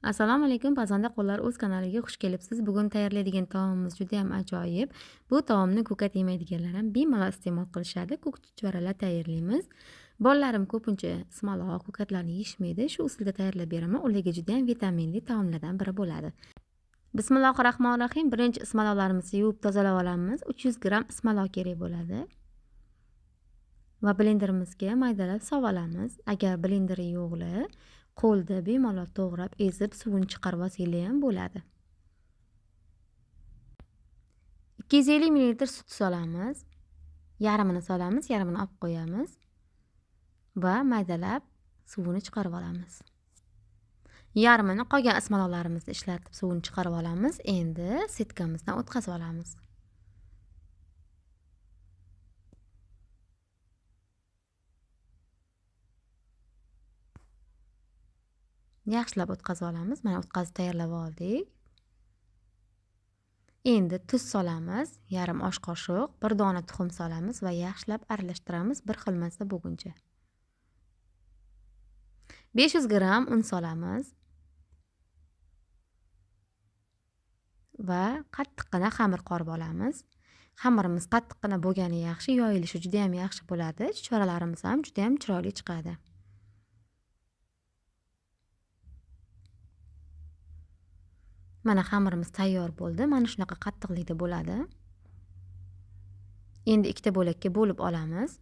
Assalomu alaykum, Pazanda qo'llar o'z kanaliga xush kelibsiz. Bugun tayyorlaydigan taomimiz juda ham ajoyib. Bu taomni ko'kat yemaydiganlar ham bemalol iste'mol qilishadi. Ko'k chuchvaralar tayyorlaymiz. Bolalarim ko'pincha ismaloq, ko'katlarni yeyishmaydi. Shu usulda tayyorlab beraman. Ularga juda ham vitaminli taomlardan biri bo'ladi. Bismillahirrohmanirrohim. Birinchi ismaloqlarimizni yuvib tozalab olamiz. 300 gram ismaloq kerak bo'ladi. Va blenderimizga maydalab solib olamiz. Agar blenderi yo'qlar, qo'lda bemalol to'g'rab, ezib, suvini chiqarib olsanglar ham bo'ladi. 250 ml sut solamiz. Yarmini solamiz, yarmini olib qo'yamiz va maydalab suvini chiqarib olamiz. Yarmini qolgan ismaloqlarimizni ishlatib suvini chiqarib olamiz. Endi setkamizdan o'tkazib olamiz. Yaxshilab o'tkazib olamiz. Mana o'tkazib tayyorlab oldik. Endi tuz solamiz, yarim osh qoshiq, bir dona tuxum solamiz va yaxshilab aralashtiramiz bir xil mazza bo'lguncha. 500 gram un solamiz va qattiqqina xamir qorib olamiz. Xamirimiz qattiqqina bo'lgani yaxshi, yoyilishi juda ham yaxshi bo'ladi. Chuchvaralarimiz ham juda ham chiroyli chiqadi. Mana xamirimiz tayyor bo'ldi. Mana shunaqa qattiqlikda bo'ladi. Endi ikkita bo'lakka bo'lib olamiz.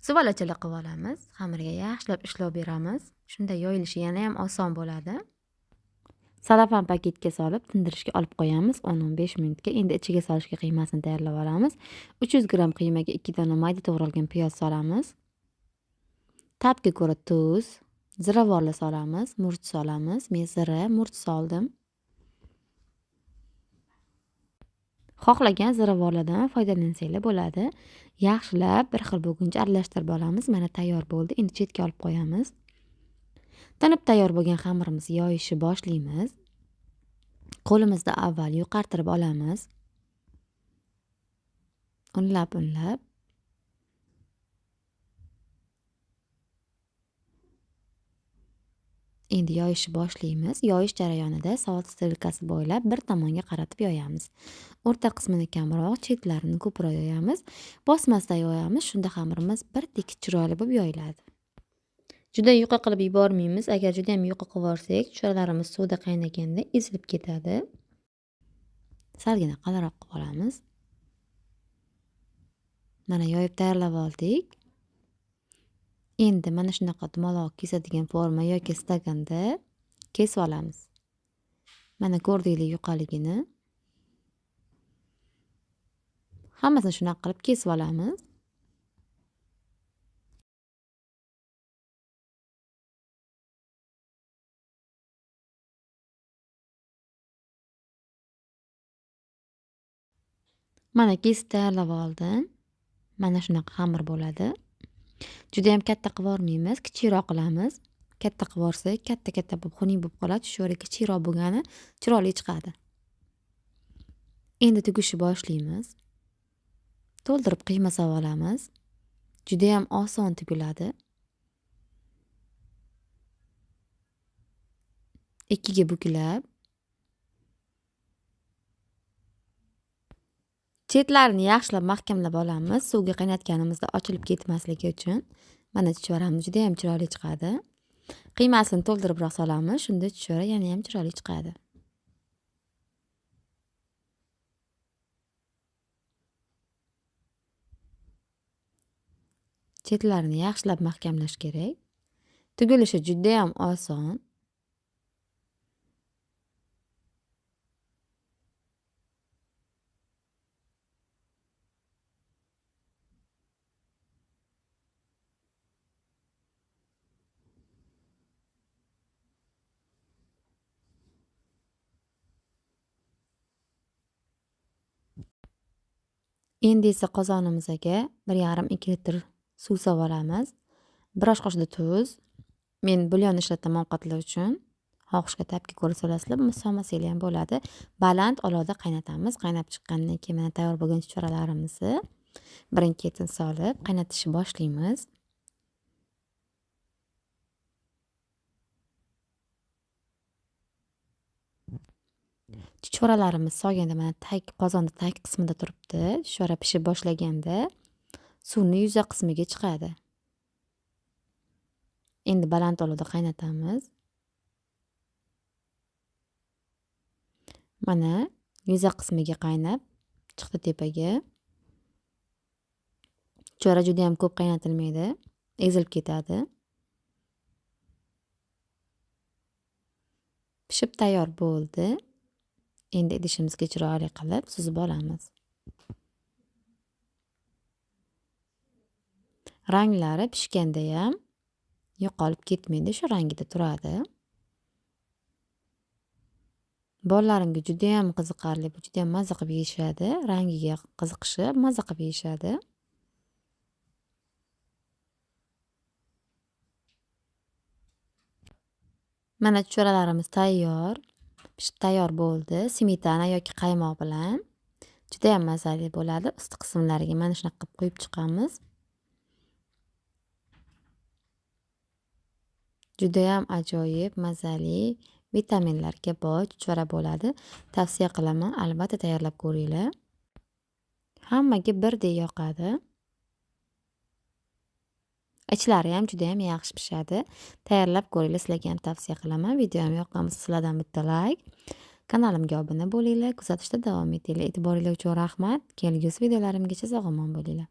Suvalachala qilib olamiz. Xamirga yaxshilab ishlov beramiz. Shunda yoyilishi yana ham oson bo'ladi. Salafan paketga solib tindirishga olib qo'yamiz 10-15 minutga. Endi ichiga solishga qiymasini tayyorlab olamiz. 300 gram qiymaga 2 dona mayda to'g'ralgan piyoz solamiz. Ta'bga ko'ra tuz, ziravorlar solamiz, murch solamiz. Men zira, murch soldim. Xohlagan ziravorlardan foydalansanglar bo'ladi. Yaxshilab bir xil bo'lguncha aralashtirib olamiz. Mana tayyor bo'ldi. Endi chetga olib qo'yamiz. Tinib tayyor bo'lgan xamirimizni yoyishni boshlaymiz. Qo'limizda avval yuqartirib olamiz. Unlab unlab. Endi yoyishni boshlaymiz. Yoyish jarayonida soat strelkasi bo'ylab bir tomonga qaratib yoyamiz. O'rta qismini kamroq, chetlarini ko'proq yoyamiz. Bosmasdan yoyamiz. Shunda xamirimiz bir tekis chiroyli bo'lib yoyiladi. Juda yuqa qilib yubormaymiz. Agar juda ham yuqa qilib yuborsak, chuchvaralarimiz suvda qaynaganda ezilib ketadi. Salgina qalinroq qilib olamiz. Mana yoyib tayyorlab oldik. Endi mana shunaqa dumaloq kesadigan forma yoki stakanda kesib olamiz. Mana ko'rdinglar yuqaligini. Hammasini shunaqa qilib kesib olamiz. Mana kesib tayyorlab oldim. Mana shunaqa xamir bo'ladi. Juda ham katta qilib yubormaymiz, kichikroq qilamiz. Katta qilib yuborsak, katta-katta bo'lib, xunuk bo'lib qoladi. Shu kichikroq bo'lgani chiroyli chiqadi. Endi tugishni boshlaymiz. To'ldirib qiyma solib olamiz. Juda ham oson tugiladi. Ikkiga buklab chetlarini yaxshilab mahkamlab olamiz. Suvga qaynatganimizda ochilib ketmasligi uchun. Mana chuchvaramiz juda ham chiroyli chiqadi. Qiymasini to'ldiribroq solamiz, shunda chuchvara yana ham chiroyli chiqadi. Chetlarini yaxshilab mahkamlash kerak. Tugilishi juda ham oson. Endi esa qozonimizga 1,5-2 litr suv solib olamiz. Bir osh qoshiqda tuz. Men bulyon ishlataman ovqatlar uchun. Xohishga ta'bga ko'ra solasizlar, solmasanglar ham bo'ladi. Baland olovda qaynatamiz. Qaynab chiqqandan keyin mana tayyor bo'lgan chuchvaralarimizni Birin-ketin solib qaynatishni boshlaymiz. Chuchvaralarimiz solganda mana tag qozonda tag qismida turibdi. Chuchvara pishib boshlaganda suvni yuza qismiga chiqadi. Endi baland olovda qaynatamiz. Mana yuza qismiga qaynab chiqdi tepaga. Chuchvara juda ham ko'p qaynatilmaydi, ezilib ketadi. Pishib tayyor bo'ldi. Endi idishimizga chiroyli qilib suzib olamiz. Ranglari pishganda ham yo'qolib ketmaydi, shu rangida turadi. Bolalarimga juda ham qiziqarli, bu juda ham mazza qilib yeyishadi, rangiga qiziqishib mazza qilib yeyishadi. Mana chuchvaralarimiz tayyor, pishib tayyor bo'ldi. Smetana yoki qaymoq bilan juda ham mazali bo'ladi. Usti qismlariga mana shunaqa qilib qo'yib chiqamiz. Juda ham ajoyib, mazali, vitaminlarga boy chuchvara bo'ladi. Tavsiya qilaman, albatta tayyorlab ko'ringlar. Hammaga birdek yoqadi. Ichlari ham juda ham yaxshi pishadi. Tayyorlab ko'ringlar, sizlarga ham tavsiya qilaman. Videom yoqqan bo'lsa sizlardan bitta like, kanalimga obuna bo'linglar, kuzatishda davom etinglar. E'tiboringlar uchun rahmat. Kelgusi videolarimgacha sog' omon bo'linglar.